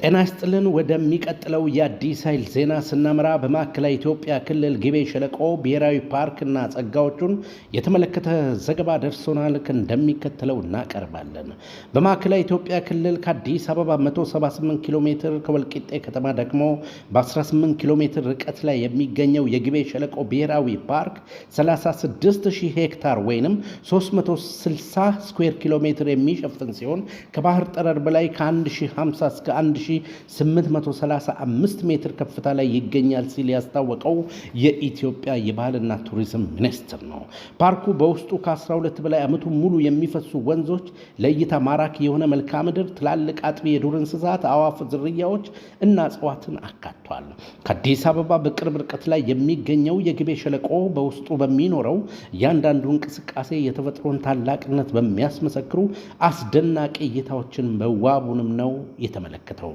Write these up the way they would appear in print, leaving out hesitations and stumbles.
ጤና ይስጥልን። ወደሚቀጥለው የአዲስ ኃይል ዜና ስናመራ በማዕከላዊ ኢትዮጵያ ክልል ግቤ ሸለቆ ብሔራዊ ፓርክና ጸጋዎቹን የተመለከተ ዘገባ ደርሶናል፣ እንደሚከተለው እናቀርባለን። በማዕከላዊ ኢትዮጵያ ክልል ከአዲስ አበባ 178 ኪሎ ሜትር፣ ከወልቂጤ ከተማ ደግሞ በ18 ኪሎ ሜትር ርቀት ላይ የሚገኘው የግቤ ሸለቆ ብሔራዊ ፓርክ 36,000 ሄክታር ወይንም 360 ስኩዌር ኪሎ ሜትር የሚሸፍን ሲሆን ከባህር ጠለል በላይ ከ1050 እስከ 1835 ሜትር ከፍታ ላይ ይገኛል ሲል ያስታወቀው የኢትዮጵያ የባህልና ቱሪዝም ሚኒስቴር ነው። ፓርኩ በውስጡ ከ12 በላይ ዓመቱን ሙሉ የሚፈሱ ወንዞች፣ ለእይታ ማራኪ የሆነ መልክዓ ምድር፣ ትላልቅ አጥቢ የዱር እንስሳት፣ አዋፍ ዝርያዎች እና እጽዋትን አካቷል። ከአዲስ አበባ በቅርብ ርቀት ላይ የሚገኘው የግቤ ሸለቆ በውስጡ በሚኖረው እያንዳንዱ እንቅስቃሴ የተፈጥሮን ታላቅነት በሚያስመሰክሩ አስደናቂ እይታዎችን መዋቡንም ነው የተመለከተው።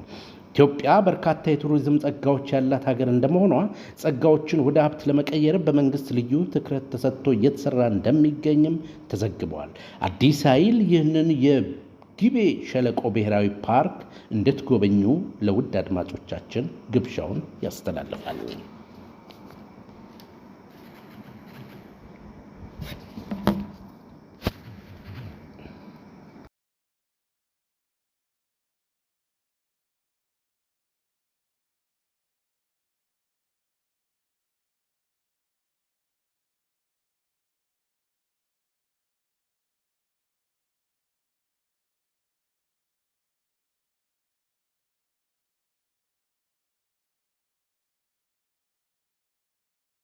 ኢትዮጵያ በርካታ የቱሪዝም ጸጋዎች ያላት ሀገር እንደመሆኗ ጸጋዎችን ወደ ሀብት ለመቀየር በመንግስት ልዩ ትኩረት ተሰጥቶ እየተሰራ እንደሚገኝም ተዘግቧል። አዲስ ኃይል ይህንን የግቤ ሸለቆ ብሔራዊ ፓርክ እንድትጎበኙ ለውድ አድማጮቻችን ግብዣውን ያስተላልፋል።